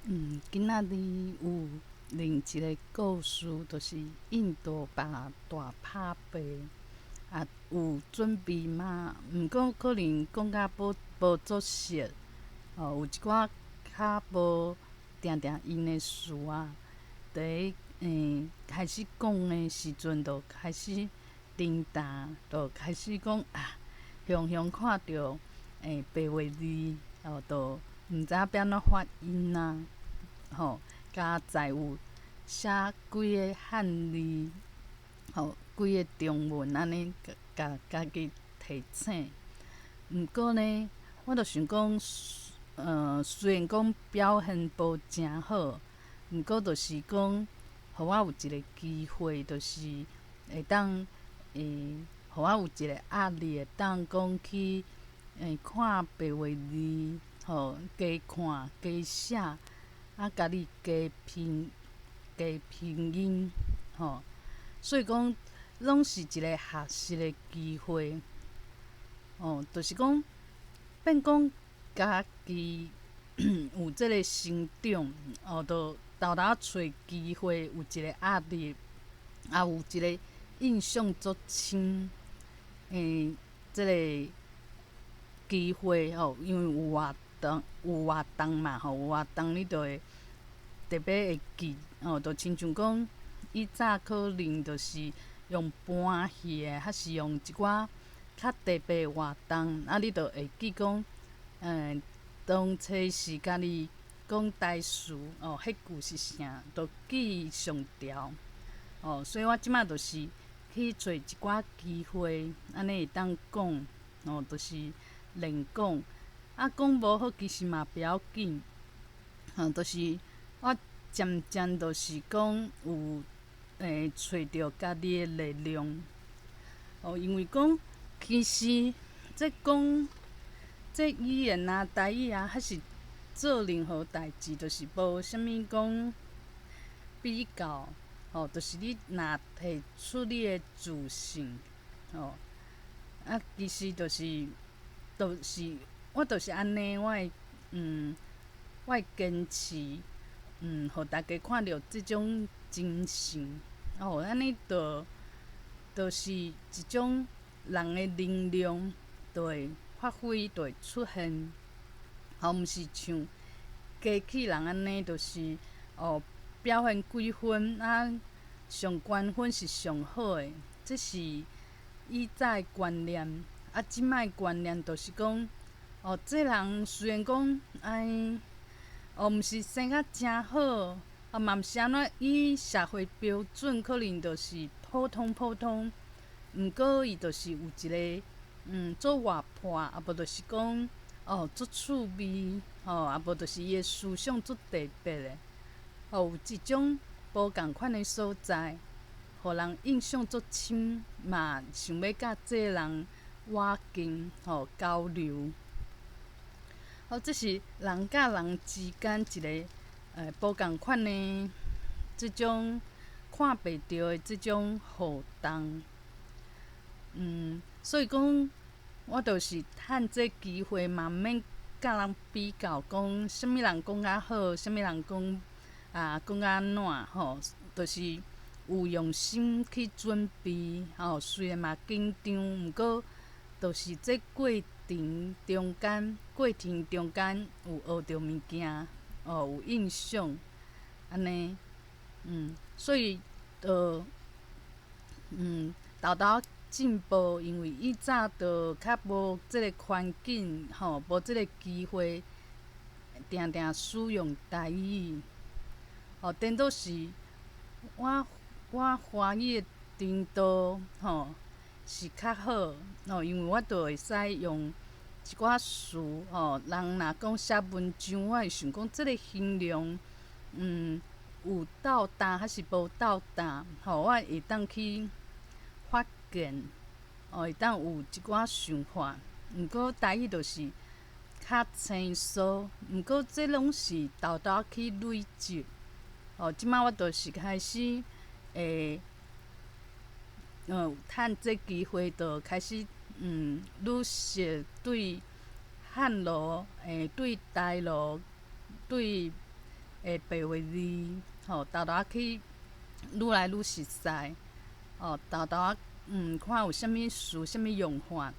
今仔日有另一个故事，就是印度爸大拍爬，啊，有準備嗎？毋過可能講甲無無足熟，哦，有一寡較無定定用的詞啊，佇咧開始講的時陣，就開始停頓，就開始講啊，雄雄看著白話字，哦，就毋知影欲按怎發音啊，吼，佳哉有寫幾个漢字，吼，幾个中文按呢，共家己提醒。毋過呢，我就想講，雖然講表現無誠好，毋過就是講，予我有一个機會，就是會當予我有一个壓力，會當講去看白話字，吼，加看加寫，啊，家己加拼加拼音，吼，所以講攏是一个學習的機會，哦，就是講變講家己有這个成長，哦，就沓沓仔揣機會，有一个壓力，也有一个印象足深，這个機會吼，因為有活動有活動嘛吼，有活動你就會特別會記，吼，就親像講以早可能就是用搬戲的，還是用一寡較特別的活動，啊，你就會記講，當初是家己講台詞，哦，彼句是啥，就記上牢。哦，所以我這擺就是去揣一寡機會，按呢會當講，哦，就是練講。啊，講無好其實嘛不要緊，吼，就是我漸漸就是講有揣著家己的力量。哦，因為講其實這講這語言啊、台語啊，還是做任何代誌，就是無啥物講比較，吼，就是你若提出你的自信，吼，啊，其實就是就是我就是按呢，我會我會堅持，予大家看著這種精神，哦，按呢就就是一種人的能量就會發揮，就會出現，吼，毋是像機器人按呢，就是哦表現幾分啊，上懸分是上好的，這是以早的觀念，啊，這擺的觀念就是講，哦，這人雖然講哎，哦，毋是生甲誠好，啊嘛毋是按怎以社會標準，可能就是普通普通，毋過伊就是有一个足活潑，啊無就是講哦足趣味，吼，啊無就是伊的思想足特別的，哦，有一種無仝款的所在，予人印象足深，嘛想欲佮這个人倚近，吼交流。哦，這是人佮人之間一个無仝款的這種看袂著的這種互動。所以講，我就是趁這機會嘛，毋免佮人比較，講啥物人講較好，啥物人講啊講較按怎吼，就是有用心去準備，吼，雖然嘛緊張，毋過就是這過程中間，過程中間有學著物件，哦，有印象，按呢，所以就沓沓進步，因為以早就較無這个環境，吼，無這个機會，定定使用台語，哦，顛倒是我我華語的程度，吼，是較好，哦，因為我就會使用一寡詞，吼，人若講寫文章，我會想講這个形容，有到達還是無到達，吼，我會當去發現，哦，會當有一寡想法。毋過台語就是較生疏，毋過這攏是沓沓去累積。哦，這擺我就是開始會，趁這機會就開始，愈熟對漢羅，對台羅，對的白話字，吼，沓沓仔去愈來愈熟似，哦，沓沓仔看有啥物詞、啥物用法，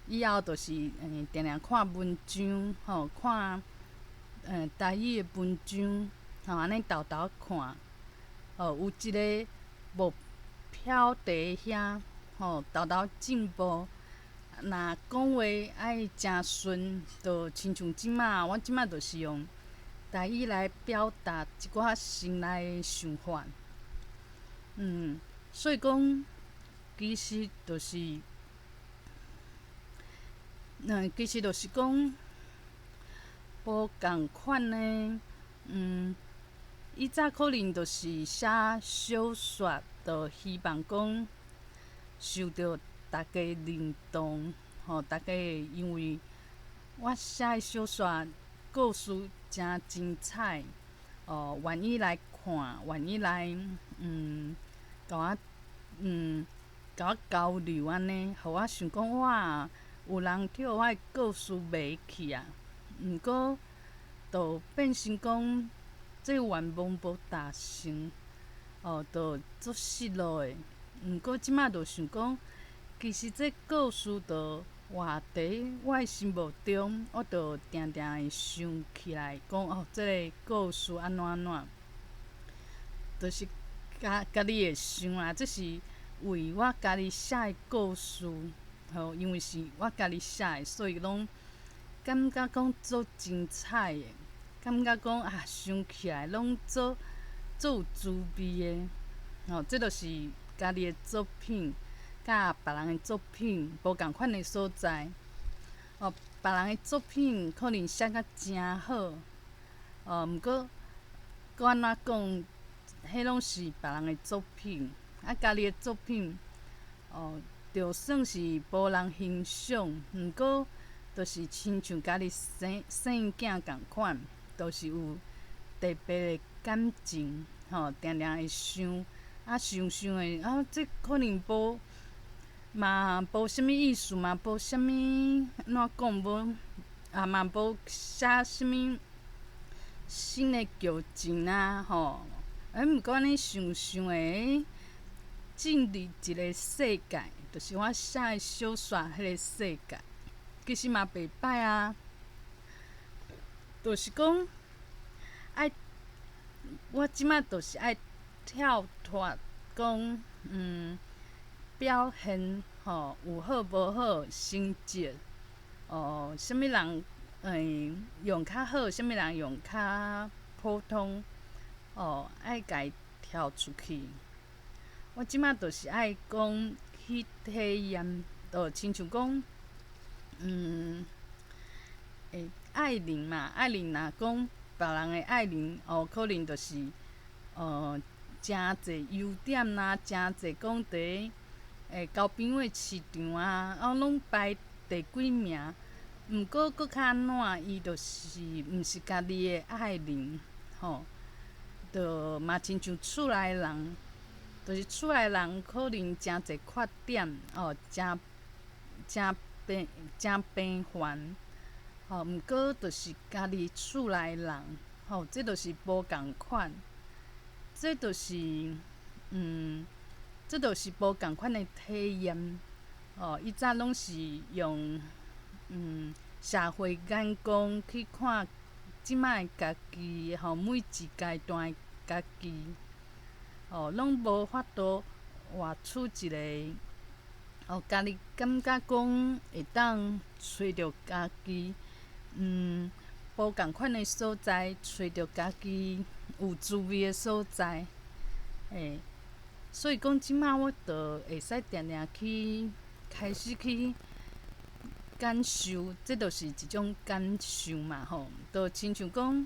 以後就是定定看文章，吼，看台語的文章，吼，按呢沓沓仔看，哦，有一个目標佇遐，吼，沓沓進步。若講話愛誠順，就親像這馬，我這馬就是用台語來表達一寡心內的想法。所以講，其實就是講，無仝款的，以早可能就是寫小說，就希望講受著大家認同，吼，大家因為我寫的小說故事誠精彩，哦，願意來看，願意來，共我，共我交流按呢，予我想講哇，有人予我的故事迷去啊。毋過，就變成講，這願望無達成，哦，就足失落的。毋過這馬就想講，其實這故事就活佇我的心目中，我就定定會想起來，講哦，這个故事按怎按怎，就是家己會想啊，這是為我家己寫的故事，吼，因為是我家己寫的，所以攏感覺講足精彩的，感覺講啊，想起來攏足足有滋味的，吼，這就是家己的作品。佮別人的作品無仝款的所在，哦，別人的作品可能寫甲誠好，哦，毋過閣按怎講，彼攏是別人的作品，啊，家己的作品，哦，就算是無人欣賞，毋過就是親像家己生囝仝款，就是有特別的感情，吼，定定會想，啊，想想的，啊，這可能無。嘛無啥物意思，嘛無啥物按怎講無，啊嘛無寫啥物新的劇情啊吼，啊毋過按呢想想的，進入一个世界，就是我寫的小說彼个世界，其實嘛袂䆀啊，就是講愛，我這馬就是愛跳脫講，表現吼有好無好，成績，哦，啥物人用較好，啥物人用較普通，哦，愛共伊跳出去。我這馬就是愛講去體驗，就親像講，愛玲嘛，愛玲若講別人的愛玲，哦，可能就是，誠濟優點啦，誠濟講佇交朋友市場啊，啊，攏排第幾名。毋過閣較按怎，伊就是毋是家己的愛玲，吼，就嘛親像厝內人，就是厝內人可能誠濟缺點，哦，誠平凡，吼，毋過就是家己厝內人，吼，這就是無仝款，這就是無仝款的體驗，哦，以前攏是用社會眼光去看這擺的家己，吼，每一階段的家己，哦，攏無法度活出一个，哦，家己感覺講會當揣著家己，無仝款的所在，揣著家己有滋味的所在，所以講這擺我就會使定定去開始去感受，這就是一種感受嘛吼，就親像講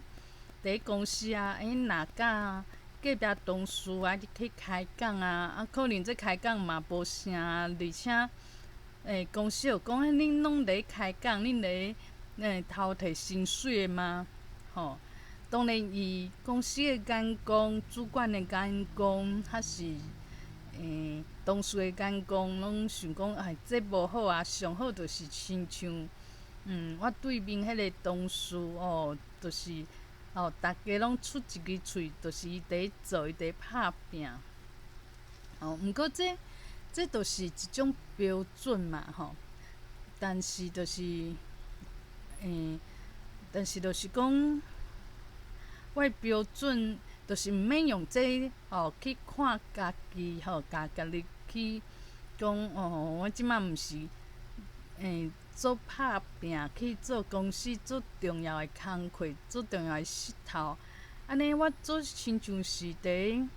佇公司啊，若佮隔壁同事啊去開講啊，啊可能這開講嘛無啥，而且公司又講，恁攏咧開講，恁咧偷提薪水的嗎？吼，當然以公司的眼光、主管的眼光，還是同事的眼光，攏想講，哎，這無好啊，上好就是親像，我對面彼个同事哦，就是吼，逐家攏出一支喙，就是伊佇咧做，伊佇咧拍拚。吼，毋過這就是一種標準嘛，吼。但是就是講，我的標準就是毋免用這吼去看家己，吼，共家己去講哦，我這擺毋是做拍拚去做公司做重要的工課，做重要的穡頭，按呢我做親像是佇咧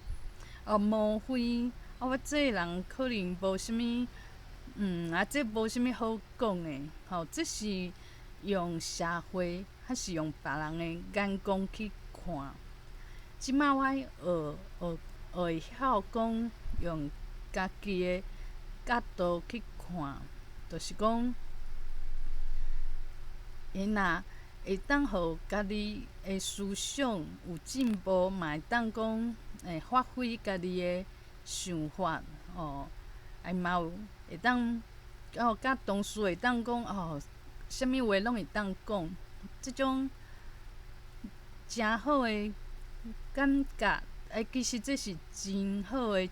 哦無非啊，我這个人可能無啥物，啊，這無啥物好講的，吼，這是用社會，還是用別人的眼光去看。這擺我愛學學學會曉講，用家己的角度去看，就是講，伊若會當予家己的思想有進步，嘛會當講會發揮家己的想法，哦，啊嘛有會當哦，佮同事會當講哦，啥物話攏會當講，這種誠好的感覺，欸，其實這是真好的一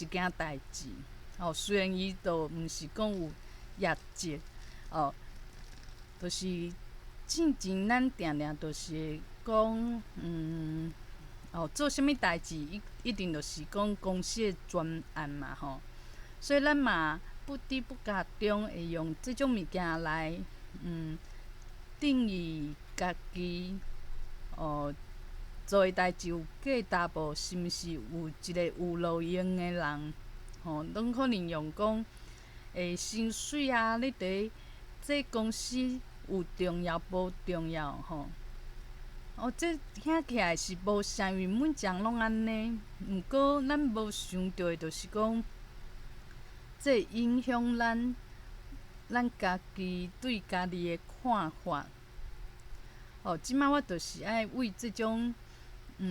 件代誌，哦，雖然伊都毋是講有業績，哦，就是進前咱定定就是會講，哦，做啥物代誌，一定就是講公司的專案嘛，吼，所以咱嘛不知不覺中會用這種物件來，定義家己，哦，做的代誌有價值無？是毋是有一個有路用的人？吼，攏可能用講，薪水啊，你佇這公司有重要無重要？吼，哦，這聽起來是無啥，因為每一人攏按呢。毋過咱無想著的，就是講，這會影響咱家己對家己的看法。哦，這擺我就是愛為這種的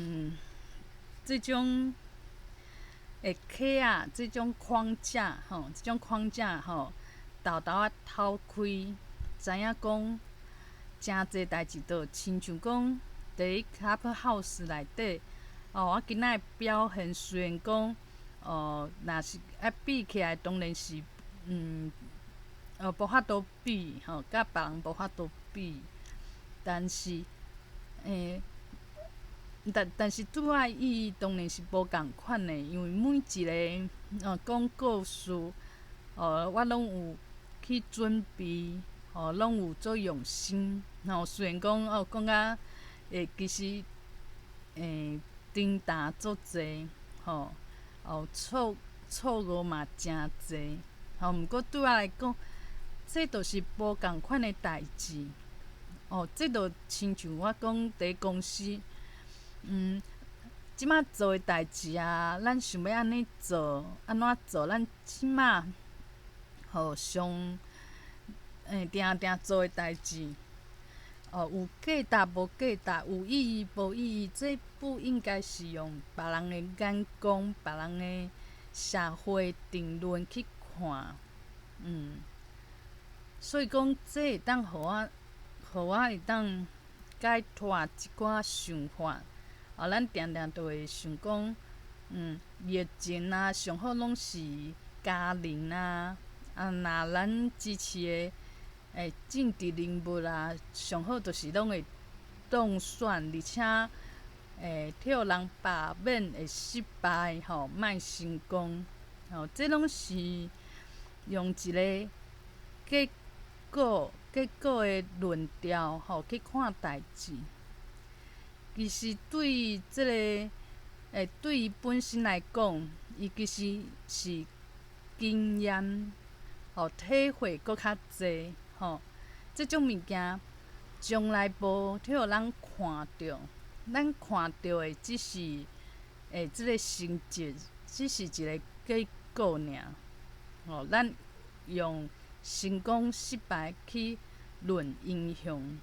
殼仔，這種框架，吼，這種框架吼，沓沓仔透開，知影講，誠濟代誌都親像講，佇 Clubhouse 內底，哦，我今仔的表現雖然講，哦，若是愛比起來，當然是，哦，無法度比，吼，佮別人無法度比，但是，但是對我的意義當然是無仝款的，因為每一個哦講故事，哦，我攏有去準備，哦，攏有做用心，吼，雖然講哦講甲其實頂擔足濟，吼，哦錯誤嘛誠濟，吼，毋過對我來講，這就是無仝款的代誌，哦，這就親像我講佇公司，這擺做的代誌啊，咱想欲按呢做，按怎做？咱這擺吼上定定做的代誌，哦，有價值無價值，有意義無意義，這不應該是用別人的眼光、別人的社會定論去看，所以講，這會當予我會當解脫一寡想法。哦，咱定定都會想講，熱情啊，上好攏是家人啊，啊，若咱支持的政治人物啊，上好就是攏會當選，而且予人罷免會失敗吼，莫成功，吼，這攏是用一個結果的論調吼去看代誌。其實對這個對伊本身來講，伊其實是經驗吼體會閣較濟吼，這種物件從來無予咱看著，咱看著的只是這個成績，只是一個結果爾。吼，咱用成功失敗去論英雄。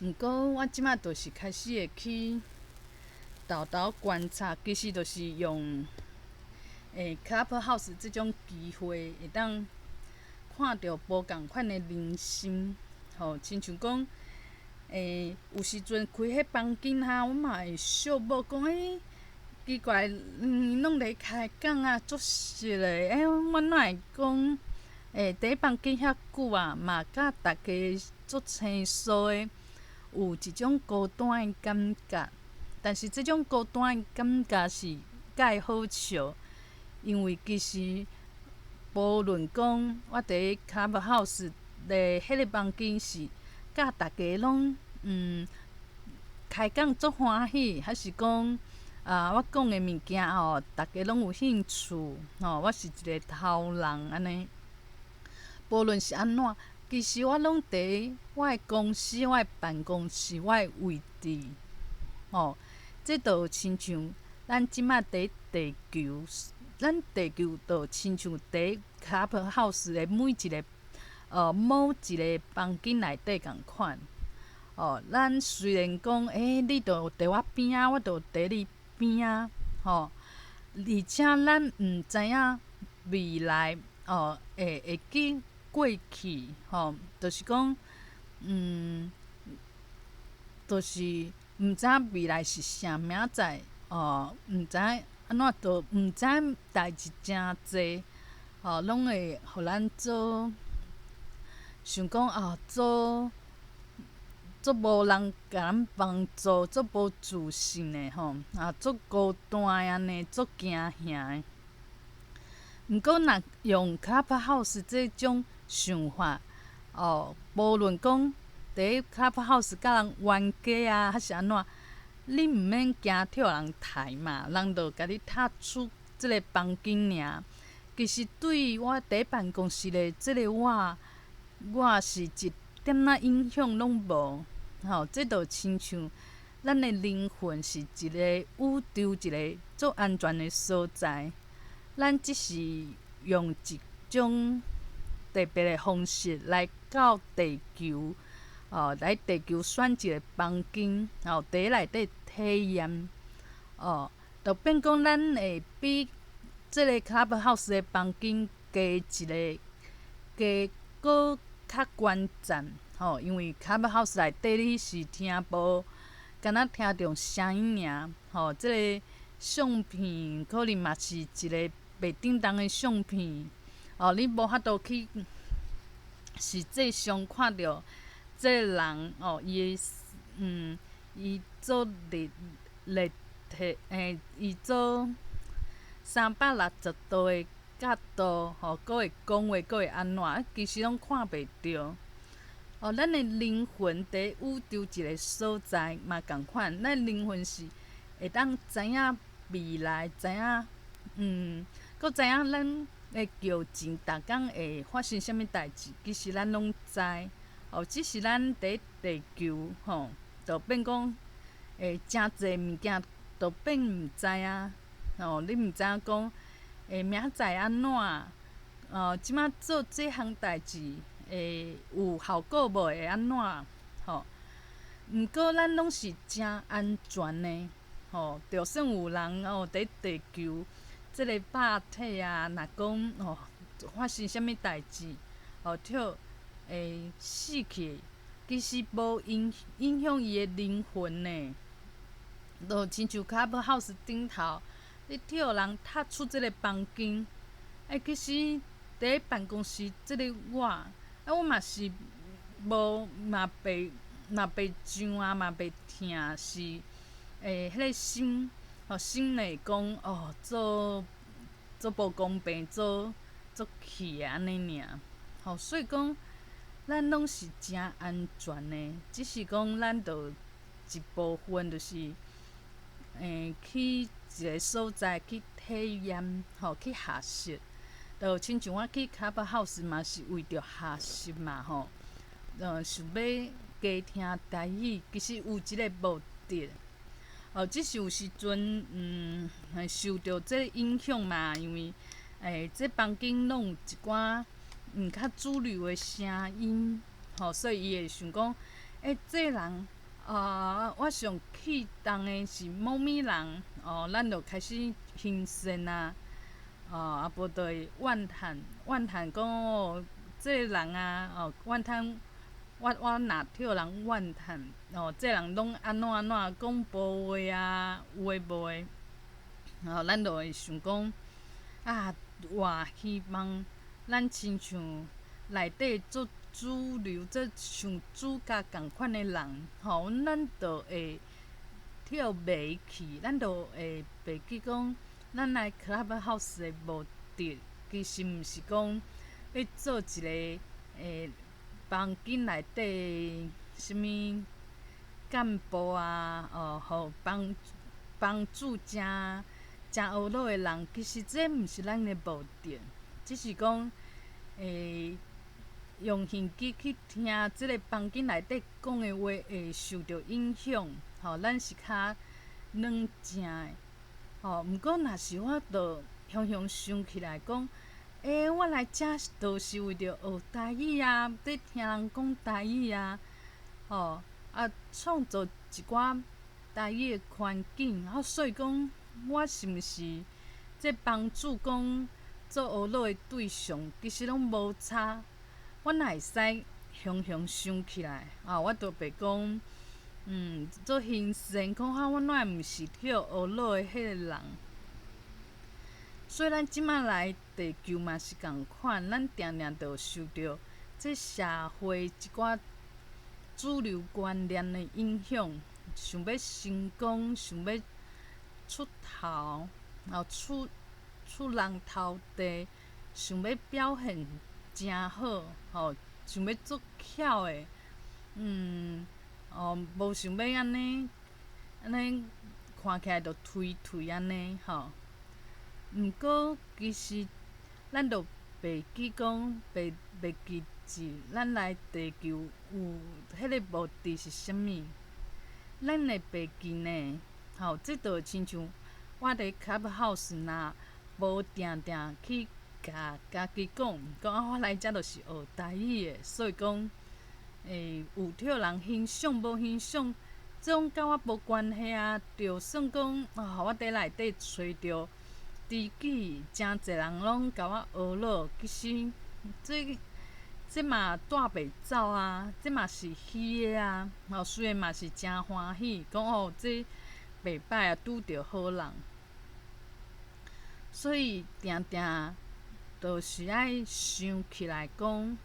毋過我這擺就是開始會去沓沓觀察，其實就是用Clubhouse 這種機會，會當看著無仝款的人生，吼，親像講，有時陣開彼房間哈，我嘛會惜某講，奇怪，攏咧開講啊，足熟的，我哪會講，佇房間遐久啊，嘛佮逐家足生疏的，有一種孤單的感覺。但是這種孤單的感覺是蓋好笑，因為其實無論講我佇 Clubhouse 的彼个房間是佮逐家攏開講足歡喜，還是講啊我講的物件吼，逐家攏有興趣吼，我是一個頭人按呢。無論是按怎，其實我攏佇我的公司、我的辦公室、我的位置，吼，這就親像咱這馬佇地球，咱地球就親像佇 Clubhouse 的每一个某一个房間內底仝款。哦，咱雖然講，你就佇我邊仔，我就佇你邊仔，吼，而且咱毋知影未來，哦，會記過去，吼，就是講，就是毋知影未來是啥，明仔載，哦，毋知按怎，就毋知代誌誠濟，吼，攏會予咱做想講啊，做足無人共咱幫助，足無自信的吼，啊，足孤單按呢，足驚嚇的。毋過若用 Clubhouse 這種想法，哦，無論講佇 Clubhouse 佮人冤家啊，還是按怎，你毋免驚予人刣嘛，人就共你踢出這个房間爾。其實對我佇辦公室的這个我，我是一點仔影響攏無，吼，這就親像咱的靈魂是一個宇宙一個足安全的所在，咱只是用一種特別的方式來到地球，哦，來地球選一個房間，哦，佇內底體驗，哦，就變講咱會比這个 Clubhouse 的房間加一个加閣較懸層，吼，因為 Clubhouse 內底你是聽無，敢若聽著聲音爾，吼，這个相片可能嘛是一个袂振動的相片，哦，你無法度去實際上看著這个人，哦，伊的伊做立立體，伊做360度的角度，吼，閣會講話，閣會按怎，其實攏看袂著。哦，咱的靈魂佇宇宙一个所在嘛仝款，咱靈魂是會當知影未來，知影，閣知影咱的叫錢，逐工會發生啥物代誌，其實咱攏知。哦，只是咱佇地球，吼，就變講會誠濟物件都變毋知影。哦，你毋知影講會明仔載按怎？哦，這馬做這項代誌會有效果無？會按怎？吼，毋過咱攏是誠安全的，吼，就算有人哦佇地球這个肉體啊，若講哦發生啥物代誌，哦，予會死去，其實無影響伊的靈魂呢。就親像 Clubhouse 頂頭，你予人踢出這个房間，其實佇辦公室這个我，啊，我嘛是無嘛袂嘛袂脹啊，嘛袂疼，是彼个心，吼心內講哦，做做無公平，做做氣的按呢爾，吼，所以講咱攏是誠安全的，只是講咱著一部分就是，去一个所在去體驗，吼，去學習，就親像我去 Clubhouse 嘛是為著學習嘛，吼，想欲加聽台語，其實有這个目的，哦，只是有時陣，受著這个影響嘛，因為，這房間攏有一寡，較主流的聲音，吼，所以伊會想講，這人，啊，我上氣動的是某物人，哦，咱就開始行善啊，哦，啊無就會怨嘆，怨嘆講哦，這个人啊，哦，怨嘆，我若予人怨嘆，哦，這人攏按怎按怎講無話啊，有的無的，吼，咱就會想講啊，偌希望咱親像內底做主流、做像主角仝款的人，吼，咱就會予迷去，咱就會袂記講，咱來 Clubhouse 的目的，其實毋是講欲做一個房間內底啥物幹部啊，哦，予幫助誠誠呵咾的人，其實這毋是咱的目的，只是講用耳機去聽這个房間內底講的話，會受著影響，吼，咱是較冷靜的，吼。毋過若是我著雄雄想起來講，我來遮就是為著學台語啊，佇聽人講台語啊，吼，啊，創造一寡台語的環境，啊，所以講我是毋是這幫助講做呵咾的對象，其實攏無差。我若會使雄雄想起來，啊，我就袂講，做興奮，講啊，我哪會毋是予呵咾的彼个人？所以咱這馬來地球嘛是仝款，咱定定就受著這社會一寡主流觀念的影響，想欲成功，想欲出頭，然後出人頭地，想欲表現誠好，吼，想欲足巧的，哦，無想欲按呢，按呢看起來就頹頹按呢，吼。毋過其實咱就袂記講，袂記住，咱來地球有彼个目的是啥物？咱會袂記呢？吼，這就親像我佇 Clubhouse 若無定定去共家己講，講啊，我來遮就是學台語的，所以講，有予人欣賞無欣賞，這攏佮我無關係啊。就算講啊，我佇內底揣著知己，誠濟人攏共我呵咾，其實這嘛帶袂走啊，這嘛是虛的啊。吼，雖然嘛是誠歡喜，講哦，這袂歹啊，拄著好人。所以定定就是愛想起來講，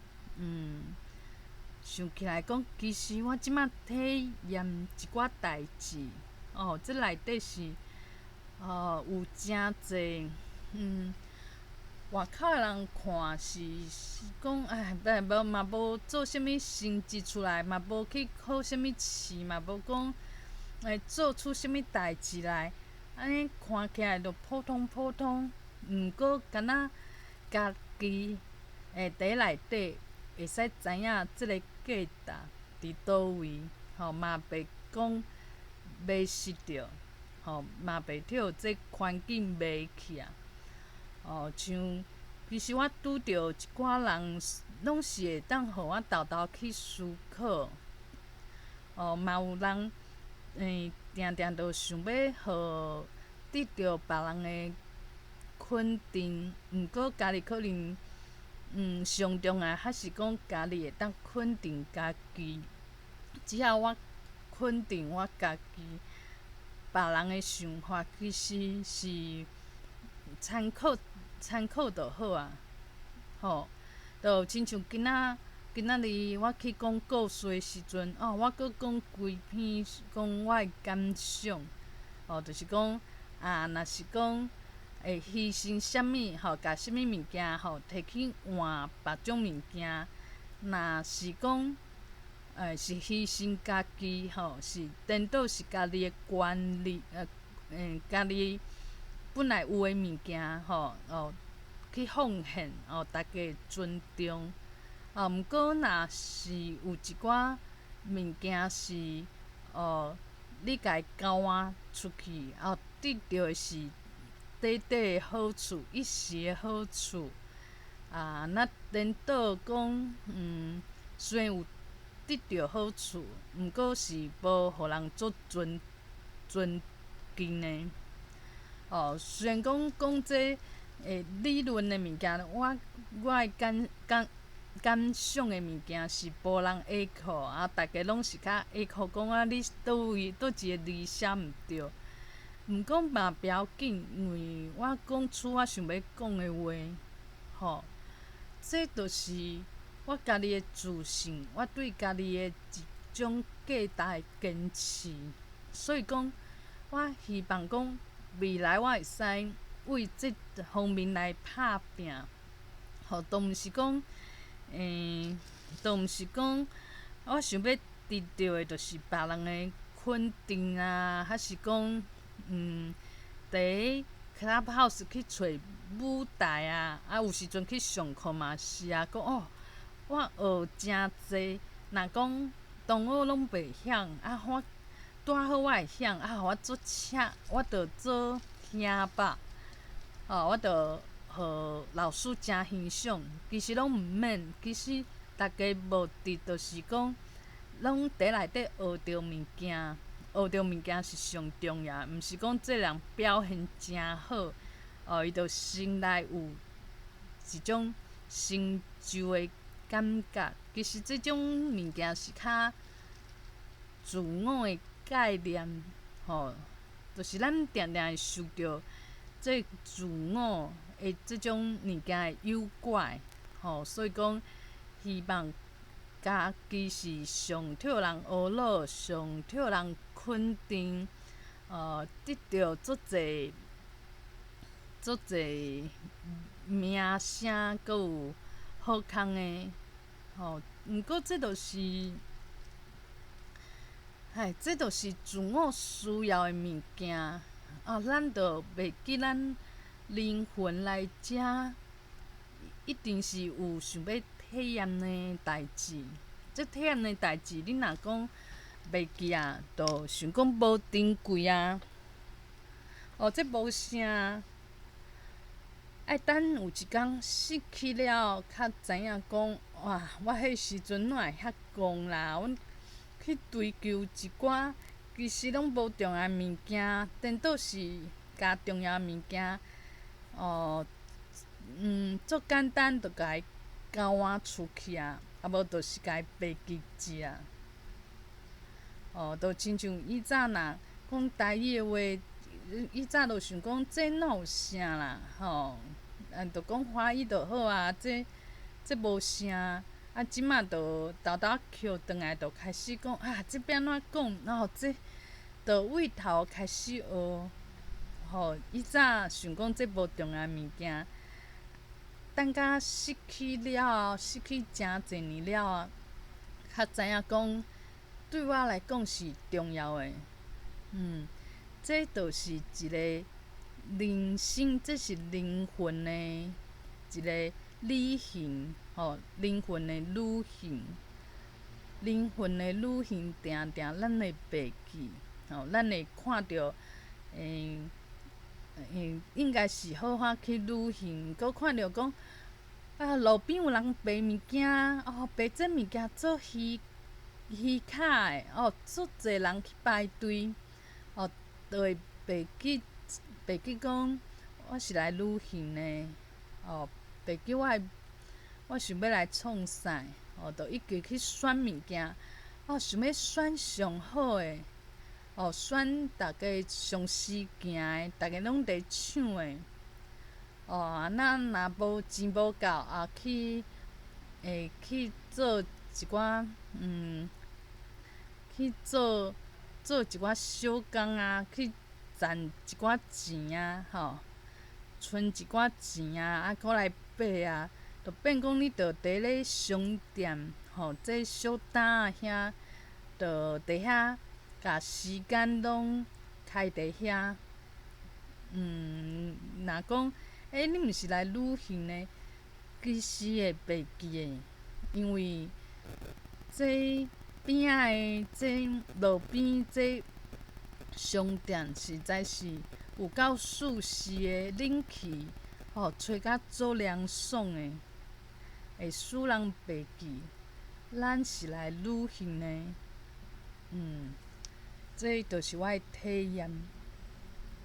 想起來講，其實我這馬體驗一寡代誌，哦，這內底是，哦，有誠濟，外口的人看是講，哎，無嘛無做啥物成績出來，嘛無去考啥物試，嘛無講會做出啥物代誌來，按呢看起來就普通普通。毋過，敢若家己會佇內底會使知影這个價值佇佗位，吼，嘛袂講迷失著，吼，嘛袂予這環境迷去啊。哦，像其實我拄著一寡人，攏是會當予我沓沓去思考。哦，嘛有人，定定都想欲予得著別人的肯定，毋過家己可能，上重要還是講家己會當肯定家己。只要我肯定我家己，別人的想法其實是參考參考就好啊，吼，就親像今仔日我去講故事的時陣，哦，我閣講規篇講我的感想，哦，就是講啊，若是講會犧牲啥物，吼，共啥物物件，吼，提去換別種物件，若是講，是犧牲家己，吼，是顛倒是家己的權利，家己本來有的物件，吼，哦，去奉獻，哦，大家會尊重。哦，毋過若是有一寡物件是，哦，你共伊交換出去，哦，得著的是短短的好處，一時的好處。啊，那顛倒講，雖然有得著好處，毋過是無予人足尊敬的。哦，雖然講講這理論的物件，我的感感感想的物件是無人 echo 啊，逐家攏是較 echo 講啊，你佗位佗一個字寫毋對。毋過嘛不要緊，因為我講出我想欲講的話，吼，這就是我家己的自信，我對家己的一種價值的堅持。所以講，我希望講未來我會使為這方面來拍拚，吼，都毋是講，都毋是講我想欲得著的，就是別人的肯定啊，還是講，佇 Clubhouse 去揣舞台啊，啊，有時陣去上課嘛是啊，講哦，我學誠濟，若講同學攏袂曉，啊，我拄好我會曉，啊，予我做車，我就做兄爸，哦，我就予老師誠欣賞。其實攏毋免，其實逐家目的就是講，攏佇內底學著物件，學著物件是上重要，毋是講這人表現誠好，哦，伊就心內有一種成就的感覺。其實這種物件是較自我的概念，吼，就是咱定定會受著這自我的這種物件的誘拐，吼，所以講希望家己是上予人呵咾，上予人肯定，得著足濟足濟名聲，閣有好康的，吼。毋過這就是，唉，這就是自我需要的物件，啊，咱就袂記咱靈魂來遮，一定是有想欲體驗的代誌。這體驗的代誌，你若講袂記啊，就想講無珍貴啊，哦，這無啥。愛等有一工失去了，較知影講，哇！我彼時陣哪會遐戇啦？阮去追求一寡其實攏無重要的物件，顛倒是共重要的物件，哦，足簡單就共伊交換出去啊，啊無就是共伊白記一啊。哦，就親像以早若講台語的話，以早就想講這哪有啥啦，吼，啊，就講華語就好啊，這無啥。啊，這馬就沓沓抾轉來，就開始講啊，這欲按怎講，然後這就對頭開始學，吼，以早想講這無重要的物件，等甲失去了後，失去誠濟年了後，較知影講，對我來講是重要的，這就是一個人生，這是靈魂的一個旅行，吼，靈魂的旅行，靈魂的旅行，定定咱會袂記，吼，咱會看著，應該是好好去旅行，閣看著講，啊，路邊有人賣物件，哦，賣這物件做魚魚跤的，哦，足濟人去排隊，哦，就會袂記袂記講，我是來旅行的，哦，袂記我的我想欲來創啥，哦，就一直去選物件，哦，想欲選上好的，哦，選逐家上時行的，逐家攏佇搶的，哦，啊，咱若無錢無夠，啊，去會去做一寡，去做做一寡小工啊，去賺一寡錢啊，吼，存一寡錢啊，啊，閣來買啊，就變講你著佇咧商店，吼，這小擔仔遐，就佇遐共時間攏開佇遐。若講，欸，你毋是來旅行的，其實會袂記的，因為這邊仔的這路邊這商店實在是有夠舒適的冷氣，吼，吹甲足涼爽的，會使人袂記，咱是來旅行的，這就是我的體驗。